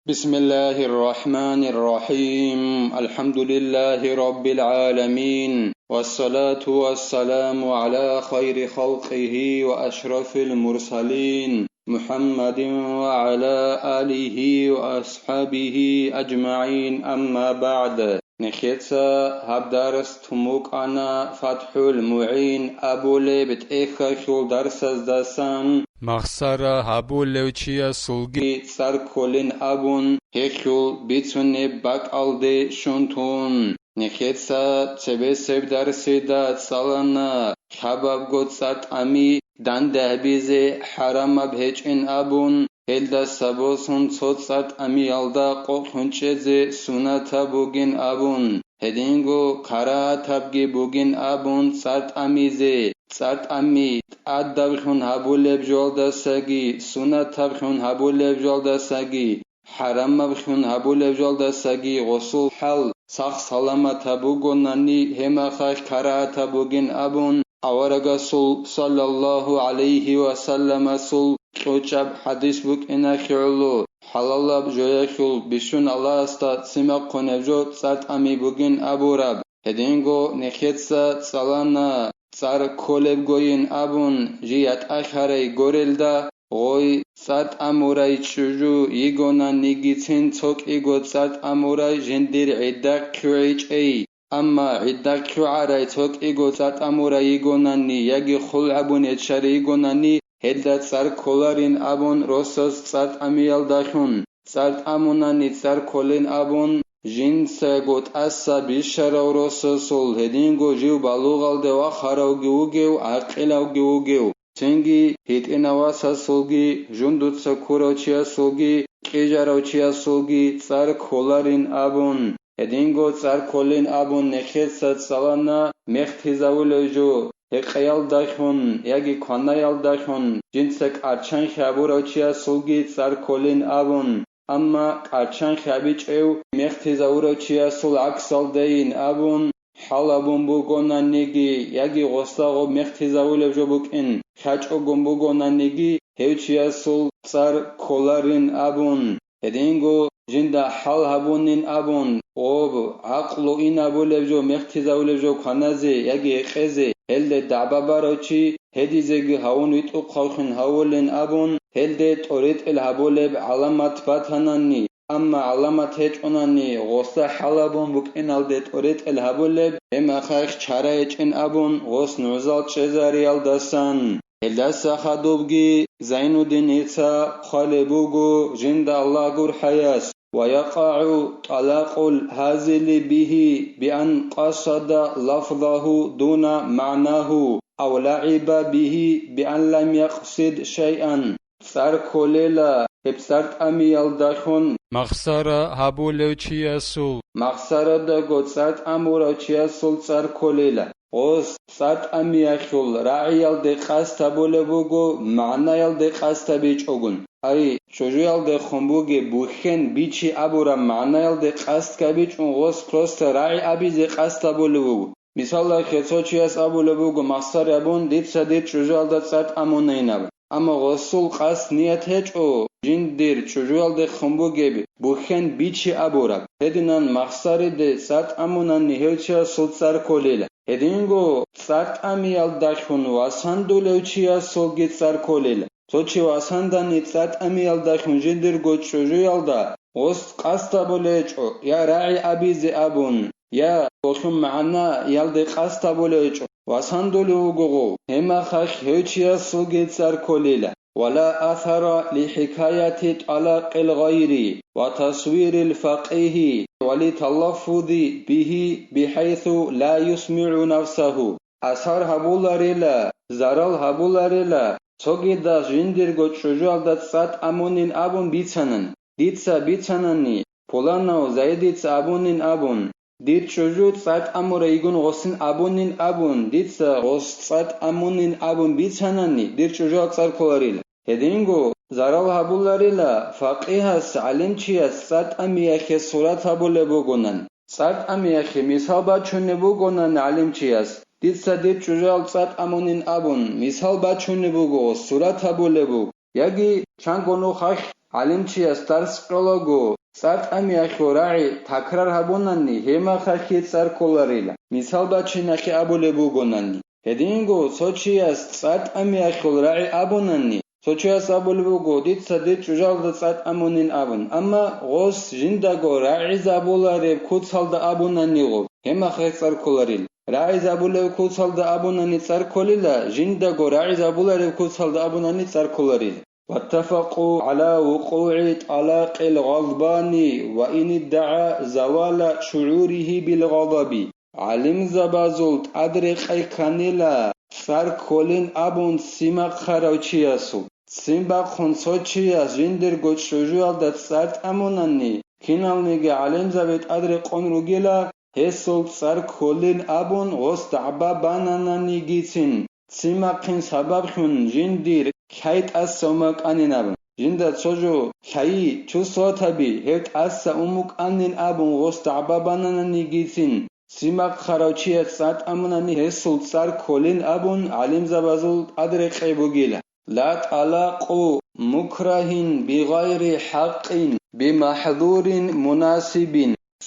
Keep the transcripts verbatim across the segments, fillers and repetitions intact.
بسم الله الرحمن الرحيم. الحمد لله رب العالمين. والصلاة والسلام على خير خلقه وأشرف المرسلين محمد وعلى آله وأصحابه أجمعين. أما بعد. Нехеца гьаб дарс тумукъана ФатхӀул МугӀин абулеб тӀехьалъул дарсаздасан. Махсара гьабулев чиясулги цӀар кколин абун, гьелъул бицунеб бакӀалде щун тун. Нехеца цебесеб дарсида цӀалана лъабабго цӀар тӀами дандагьбизе хӀарамаб гьечӀин абун, гьелдаса босун цо цӀар тӀамиялда къокълъун чӀезе сунатаб бугин абун, гьединго карагьатабги бугин абун цӀар тӀамизе, цӀар тӀами тӀадаблъун гьабулеб жоялдасаги, сунатаблъун гьабулеб жоялдасаги, хӀарамаблъун гьабулеб жоялдасаги гъосул хӀал сах-саламатаб бугонани, гьемахалъ карагьатаб бугин абун, аварагасул саллаллагьу гӀалайгьи ва салламасул кьучӀаб хӀадис букӀиналъе гӀоло, хӀалалаб жоялъул бищун Аллагьасда ццин бахъунеб жо цӀар тӀами бугин абураб. Гьединго нехеца цӀалана цӀар кколебгойин абун, жий ятӀалъарай горелда, гъой цӀар тӀамурай чӀужу йигонанигицин цо кӀиго цӀар тӀамурай жиндир гӀидда ккугӀичӀей. Амма гӀидда ккугӀарай цо кӀиго цӀар тӀамурай йигонани яги хул гьабун гьечӀарай йигонани, гьелда цӀар кколарин абун росас цӀар тӀамиялдалъун, цӀар тӀамунани цӀар кколин абун, жинцаго тӀаса бищарав росасул, гьединго жив балугъалде вахаравги вугев, гӀакъилавги вугев, цинги гьитӀинав васасулги, жундуца ккурав чиясулги, кьижарав чиясулги цӀар кколарин абун, гьединго цӀар кколин абун нехеца цӀалана мехтизавулев жо, гьекъеялдалъун яги кванаялдалъун жинца кӀарчанхъи гьабурав чиясулги цӀар кколин абун, амма кӀарчанхъи гьабичӀев мехтизавурав чиясул гӀаксалдейин абун, хӀал гьабун бугонаниги яги гъосда гъоб мехтизавулеб жо букӀин хъачӀогун бугонаниги, гьев чиясул цӀар кколарин абун, гьединго жинда хӀал гьабунин абун, гъоб гӀакълу инабулеб жо мехтизавулеб жо кваназе яги гьекъезе, гьелде дагӀба барав чи гьедизеги гьавун витӀухъавлъун гьавулин абун, гьелде тӀоритӀел гьабулеб гӀаламат батанани, амма гӀаламат гьечӀонани гъосда хӀал гьабун букӀиналде тӀоритӀел гьабулеб, гьеб мехалъ чара гьечӀин абун гъос нугӀзал чӀезариялдасан. Гьелдаса хадубги Зайнуддиница хъвалеб буго жинда Аллагь гурхӀаяс: ويقع طلاق الهازل به بأن قصد لفظه دون معناه، أو لعب به بأن لم يقصد شيئا. ЦӀар кколела гьеб цӀар тӀамиялдалъун. Махсара гьабулев чиясул. Махсарадаго цӀар тӀамурав чиясул цӀар кколела. Гъос цӀар тӀамиялъул рагӀиялде къасд гьабулеб буго, магӀнаялде къасд гьабичӀогун. Ай, чӀужуялдехун бугеб бухьен бичи абураб магӀнаялде къасд гьабичӀун гъос просто рагӀи абизе къасд гьабулеб буго. Мисалалъе, цо чияс абулеб буго, махсар абун, дица дир чӀужуялда цӀар тӀамунайин абун. Амма гъосул къасд ният гьечӀо, жиндир чӀужуялдехун бугеб бухьен бичи абураб. Гьединан махсариде цӀар тӀамунани гьев чиясул цӀар кколел. Гьединго цӀар тӀамиялдалъун васандулев чиясулги цӀар кколел. Цо чи васандани цӀар тӀамиялдалъун жиндирго чӀужуялда гъос къасд гьабулеб гьечӀо, я рагӀи абизе абун, я гъолъун магӀнаялде къасд гьабулеб гьечӀо, васандулев вуго гъов, гьеб мехалъ гьев чиясулги цӀар кколила. ولا أثر لحكاية طلاق الغير وتصوير الفقيه وللتلفظ به بحيث لا يسمع نفسه. Асар гьабуларила, зарал гьабуларила, цогидаз жиндирго чӀужуялда цӀар тӀамунин абун бицанани. Дица бицанани, пуланав Зайдица абунин абун, дир чӀужу цӀар тӀамурай йигун гъосин абунин абун, дица гъос цӀар тӀамунин абун бицанани, дир чӀужуялда цӀар кколарила. Гьединго зарал гьабуларила, факъигьас, гӀалимчияс цӀар тӀамиялъе сурат гьабулеб бугонан. ЦӀар тӀамиялъе мисал бачунеб бугонан гӀалимчияс, дица дир чӀужуялда цӀар тӀамунин абун, мисал бачунеб буго, сурат гьабулеб буго. Яги чанго нухалъ гӀалимчияс дарс кьолаго, цӀар тӀамиялъул рагӀи такрар гьабунани, гьеб мехалъги цӀар кколарила. Мисал бачиналъе абулеб бугонани, гьединго цо чияс цӀар тӀамиялъул рагӀи абунани, цо чияс абулеб буго, дица дир чӀужалда цӀар тӀамунин абун, амма гъос жиндаго рагӀизабулареб куцалда абунани гъоб, гьеб мехалъ цӀар кколарила. РагӀизабулеб куцалда абунани цӀар кколила, жиндаго рагӀизабулареб куцалда абунани цӀар кколарила. واتفقوا على وقوع طلاق الغضبان وإن ادعى زوال شعوره بالغضب. ГӀалимзабазул тӀадрекъей кканила цӀар кколин абун ццин бахъарав чиясул. Ццин бахъун цо чияс жиндирго чӀужуялда цӀар тӀамунани, киналниги гӀалимзаби тӀадрекъон ругила, гьесул цӀар кколин абун гъос дагӀба банананигицин, ццин бахъин сабаблъун жиндир лъай тӀаса умукӀанин абун. Жинда цо жо лъайи, чувствоватаби, гьев тӀаса умукӀанин абун гъос дагӀба банананигицин, ццин бахъарав чияс цӀар тӀамунани гьесул цӀар кколин абун гӀалимзабазул тӀадрекъей бугила. لا طلاق مكره بغير حق بمحظور مناسب.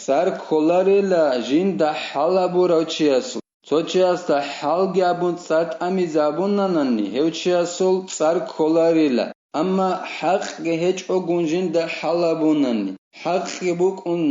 ЦӀар кколарила жинда хӀал гьабурав чиясул. Цо чиясда хӀалги абун цӀар тӀамизабунанани, гьев чиясул цӀар кколарила, амма хӀакъги гьечӀогун жинда хӀал гьабунани, хӀакъги букӀун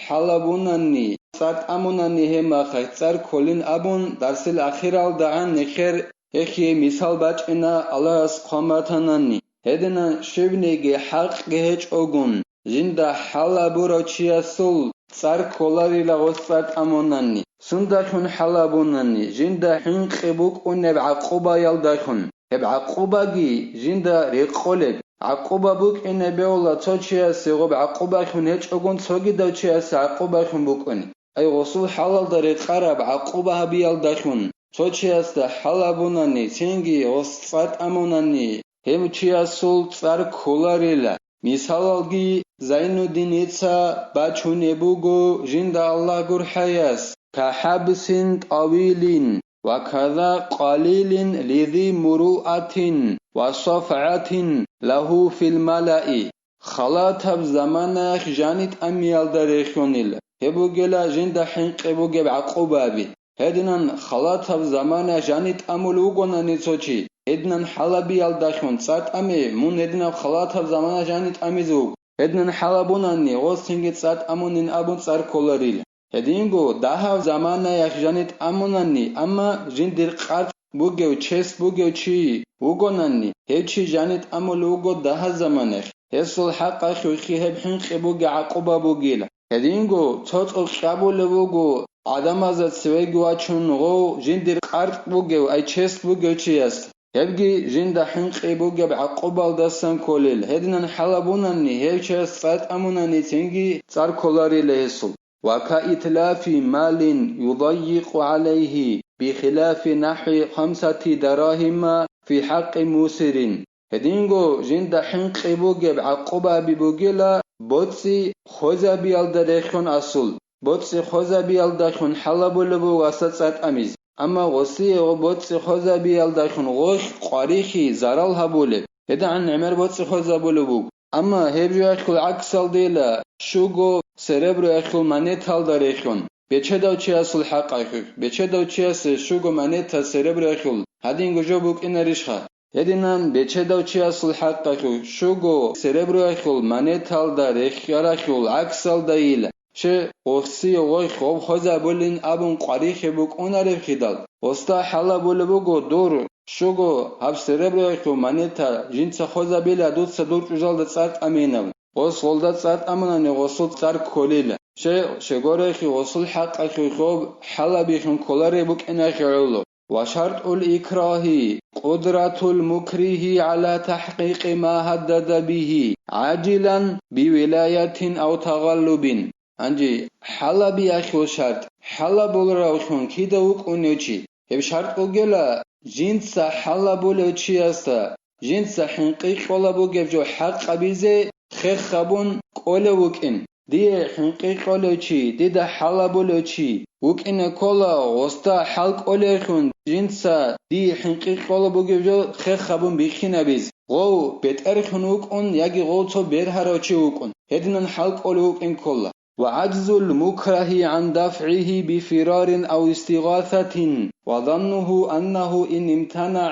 хӀал гьабунани, цӀар тӀамунани гьеб мехалъ цӀар кколин абун, дарсил ахиралдагӀан нехер гьехие мисал бачӀина Аллагьас хъван батанани. Гьединан щибниги хӀакъги гьечӀогун, жинда хӀал гьабурав чиясул цӀар кколарила гъос цӀар тӀамунани, сундалъун хӀал гьабунани, жинда хӀинкъи букӀунеб гӀакъубаялдалъун. Гьеб гӀакъубаги жинда рекъолеб, гӀакъуба букӀине бегьула цо чиясе гъоб гӀакъубалъун гьечӀогун цогидав чиясе гӀакъубалъун букӀуни. Ай гъосул хӀалалда рекъараб гӀакъуба гьабиялдалъун, цо чиясда хӀал гьабунани, цинги гъос цӀар тӀамунани, гьев чиясул цӀар кколарила. Мисалалги Зайнуддиница бачунеб буго, жинда Аллагь гурхӀаяс: كحبس طويل وكذا قليل لذي مروءة وصفعة له في الملأ. Халатаб заманаялъ жани тӀамиялда рехьунила. Гьеб бугела жинда хӀинкъи бугеб гӀакъубаби. Гьединан халатаб заманаялъ жани тӀамул вугонани цо чи, гьединан хӀал гьабиялдалъун цӀар тӀаме, мун гьединаб халатаб заманаялъ жани тӀамизе вуго. Гьединан хӀал гьабунани, гъос цинги цӀар тӀамунин абун цӀар кколарила. Гьединго дагьаб заманаялъ жани тӀамунани, амма жиндир къаркъ бугев, чес бугев чи вугонани, гьев чи жани тӀамулев вуго дагьаб заманаялъ. Гьесул хӀакъалъулъги гьеб хӀинкъи бугеб гӀакъуба бугила. Гьединго цо цӀукь абулеб буго гӀадамазда цевеги вачун гъов жиндир къаркъ бугев, ай чес бугев чияс. Гьебги жинда хӀинкъи бугеб гӀакъубалдасан кколел, гьединан хӀал гьабунани, гьев чияс цӀар тӀамунани, цинги цӀар кколарила гьесул. وكإتلاف مال يضيق عليه بخلاف نحو خمسة دراهم في حق موسر. Гьединго жинда хӀинкъи бугеб гӀакъубаби бугила боцӀи хвезабиялда рехьун асул. БоцӀи хвезабиялдалъун хӀал гьабулеб буго гъосда цӀар тӀамизе. Амма гъосие гъо боцӀи хвезабиялдалъун гъолъ къварихьи зарал гьабулеб. ГьедигӀан гӀемер боцӀи хвезабулеб буго. Амма гьеб жоялъул гӀаксалдейила щуго сереброялъул монеталда рехьун. Бечедав чиясул хӀакъалъулъ, бечедав чиясе щуго монета сереброялъул гьадинго жо букӀинарищха? Гьединан бечедав чиясул хӀакъалъулъ щуго сереброялъул монеталда рехьаралъул гӀаксалдайила. Щай гъосие гъой гъоб хвезабулин абун къварихьи букӀунаребхидал, гъосда хӀал гьабулеб буго, дур, щуго гьаб сереброялъул монета жинца хвезабила дуца дур чӀужалда цӀар тӀаминаб. Гъос гъолда цӀар тӀамунани гъосул цӀар кколила. Щай, щай гурелъул гъосул хӀакъалъулъ гъоб хӀал гьабихьун кколареб букӀиналъе гӀоло. وشرط الإكراه قدرة المكره على تحقيق ما هدد به عاجلا بولاية أو تغلب. Гьанже хӀал гьабиялъул шартӀ, хӀал гьабуларавлъун кида вукӀунев чи. Гьеб шартӀ бугела, жинца хӀал гьабулев чиясда, жинца хӀинкъи кьола бугеб жо хӀакъ гьабизе хех гьабун кӀолев вукӀин. Дие хӀинкъи кьолев чи, дида хӀал гьабулев чи вукӀине ккола, гъосда хӀал кӀолевлъун жинца дие хӀинкъи кьола бугеб жо хех гьабун бихьинабизе. Гъов бетӀерхьун вукӀун яги гъов цо бергьарав чи вукӀун, гьединан хӀал кӀолев вукӀин ккола. وعجز المكره عن دفعه بفرار أو استغاثة، وظنه أنه إن امتنع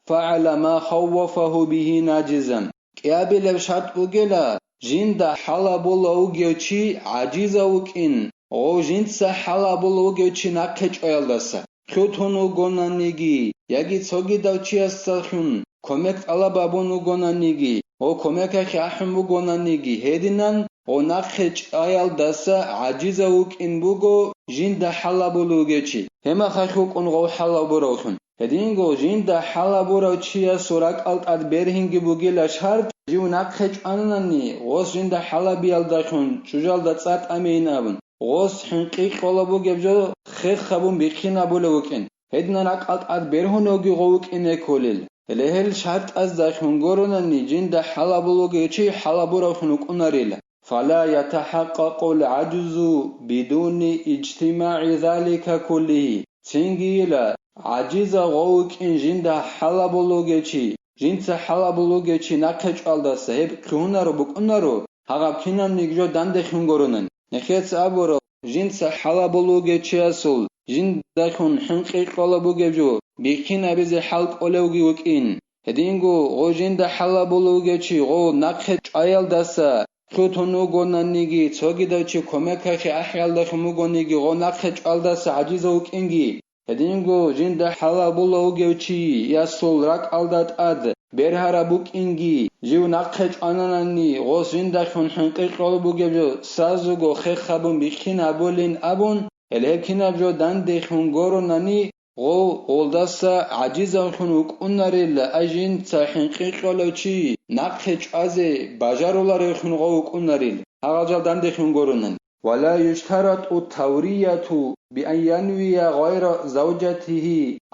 فعل ما خوفه به ناجزا. КӀиабилеб шарт бугела, жинда хӀалабула вугев чи гӀажизав вукӀин, гъов жинца хӀалабула вугев чи нахъе чӀваялдаса, лъутун вугонаниги, яги цогидав чиясдалъун кумек тӀалаб гьабун вугонаниги, гъов кумекалъе ахӀун вугонаниги, гьединан гъов нахъе чӀваялдаса гӀажизав вукӀин буго жинда хӀалабула вугев чи. Гьемахалъ вукӀун гъов хӀалабуравлъун. Гьединго жинда хӀалабурав чиясул ракӀал тӀад бергьинги бугила шарт, жив нахъе чӀванани, гъос жинда хӀалабиялдалъун чӀужуялда цӀар тӀамейин абун, гъос хӀинкъи кьола бугеб жо хех гьабун биххинабулев вукӀин. Гьединан ракӀал тӀад бергьуневги гъов вукӀине кколел. Гьеле гьел шартӀаздалъун гуронани, жинда хӀалабул вугев чи хӀалабуравлъун вукӀунарила. فلا يتحقق العجز بدون اجتماع ذلك كله. Цингийила, гӀажизав гъов вукӀин жинда хӀалабул вугев чи, жинца хӀалабул вугев чи нахъе чӀвалдаса гьеб лъугьунаро букӀунаро, гьагъаб кинабниги жо дандехун гуронан. Нехеца абураб, жинца хӀалабул вугев чиясул жиндалъун хӀинкъи кьола бугеб жо биххинабизе хӀал кӀолевги вукӀин. Гьединго гъов жинда хӀалабул вугев чи гъов нахъе чӀваялдаса лъутун вугонаниги, цогидав чи кумекалъе ахӀиялдалъун вугониги, гъов нахъе чӀвалдаса гӀажизав вукӀинги, гьединго жинда хӀалабула вугев чиясул ракӀалда тӀад бергьараб букӀинги, жив нахъе чӀвананани, гъос жиндалъун хӀинкъи кьола бугеб жо сазуго хех гьабун биххинабулин абун, гьеле гьеб кинаб жо дандехун гуронани, гъов гъолдаса гӀажизавлъун вукӀунарила, ай жинца хӀинкъи кьолев чи нахъе чӀвазе бажаруларевлъун гъов вукӀунарил, гьагъал жал дандехун гуронан. ولا يشترط التورية بأن ينوي غير زوجته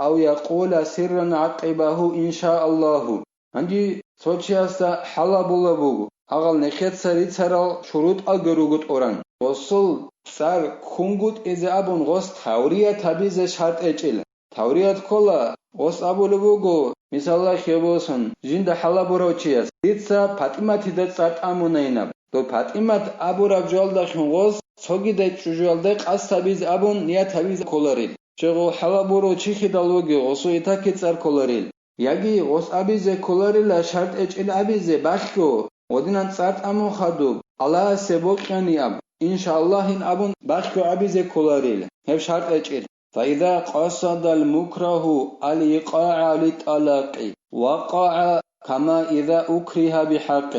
أو يقول سرا عقبه إن شاء الله. Гьанже цо чиясда хӀалабула буго, гьагъал нехеца рицарал шурутӀалги руго тӀуран. Гъосул цӀар ккунгутӀизе абун гъос таврият гьабизе шартӀ гьечӀила. Таврият ккола, гъос абулеб буго, мисалалъе босун, жинда хӀалабурав чияс, дица ПатӀиматида цӀар тӀамунайинаб. Дов ПатӀимат абураб жоялдалъун гъос цогидай чӀужуялде къасд гьабизе абун ният гьабизе кколарил. Щегъу хӀалабурав чи хидал вугев, гъосул итаки цӀар кколарил. Яги гъос абизе кколарила шартӀ гьечӀил абизе, балъго, гъодинан цӀар тӀамун хадуб, Аллагьасе бокьани аб, иншааллагьин абун балъго абизе кколарил, гьеб шартӀ гьечӀил. فإذا قصد المكره الإيقاع للطلاق وقع كما إذا أكره بحق.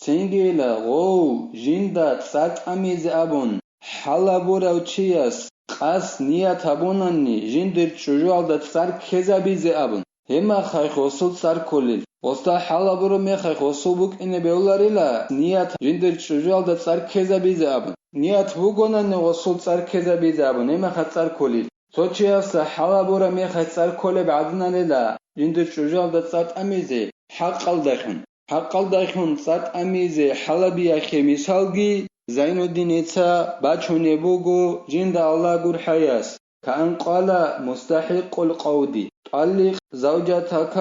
Цингила гъов жинда цӀар тӀамизе абун, хӀалабурав чияс къасд ният гьабунани жиндир чӀужуялда цӀар ккезабизе абун, гьеб мехалъ гъосул цӀар кколил. Гъосда хӀалабураб мехалъ гъосул букӀине бегьуларила ният жиндир чӀужуялда цӀар ккезабизе абун. Ният бугонани гъосул цӀар ккезабизе абун, гьеб мехалъ цӀар кколил. Цо чиясда хӀалабураб мехалъ цӀар кколеб гӀадиналила жиндир чӀужуялда цӀар тӀамизе хӀакъалдалъун. ХӀакъалдалъун цӀар тӀамизе хӀалабиялъе мисалги Зайнуддиница бачунеб буго жинда Аллагь гурхӀаяс: كأن قال مستحق القود: طلق زوجتك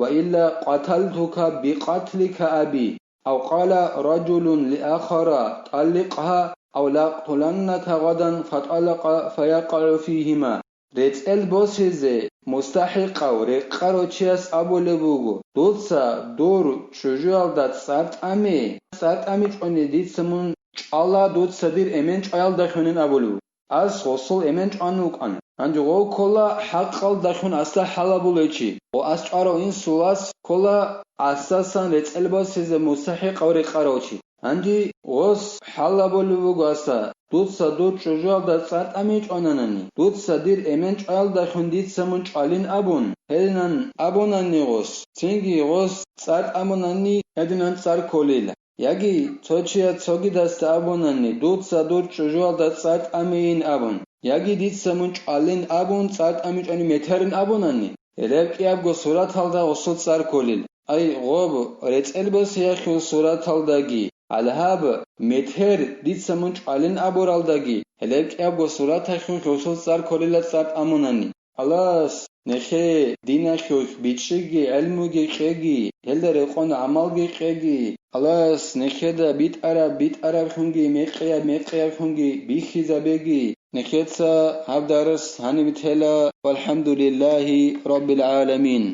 وإلا قتلتك بقتلك أبي. أو قال رجل لآخر: طلقها أو لأقتلنك غدا، فطلق فيقع فيهما. РецӀел босизе мустахӀикъав, рекъарав чияс абулеб буго: «Дуца дур чӀужуялда цӀар тӀаме, цӀар тӀамичӀони дица мун чӀвала, дуца дир эмен чӀваялдалъунин», — абулеб буго. Ас гъосул эмен чӀван вукӀана. Гьанже гъов ккола хӀакъалдалъун асда хӀалабулев чи, ва ас чӀварав инсул вас ккола асдасан рецӀел босизе мустахӀикъав, рекъарав чи. Гьанже гъос хӀалабулеб буго асда: «Дуца дур чӀужуялда цӀар тӀамичӀвананани, дуца дир эмен чӀваялдалъун дица мун чӀвалин», — абун, гьединан абунани гъос, цинги гъос цӀар тӀамунани, гьединан цӀар кколила. Яги цо чияс цогидасда абунани: «Дуца дур чӀужуялда цӀар тӀамейин», — абун, яги «Дица мун чӀвалин», — абун, цӀар тӀамичӀони метерин абунани, гьеб кӀиябго сураталда гъосул цӀар кколил. Ай, гъоб, рецӀел босиялъул сураталдаги, гьале гьаб, метер, «Дица мун чӀвалин», — абуралдаги, гьеб кӀиябго сураталъун гъосул цӀар кколила цӀар тӀамунани. Аллагьас нехее диналъулъ бичӀчӀиги, гӀелмуги кьеги, гьелда рекъон гӀамалги кьеги. Аллагьас нехеда битӀараб битӀарабхунги, мекъияб мекъиябхунги бихьизабеги. Нехеца гьаб дарс гьаниб тела. ВалхӀамдулиллагьи раббил гӀаламин.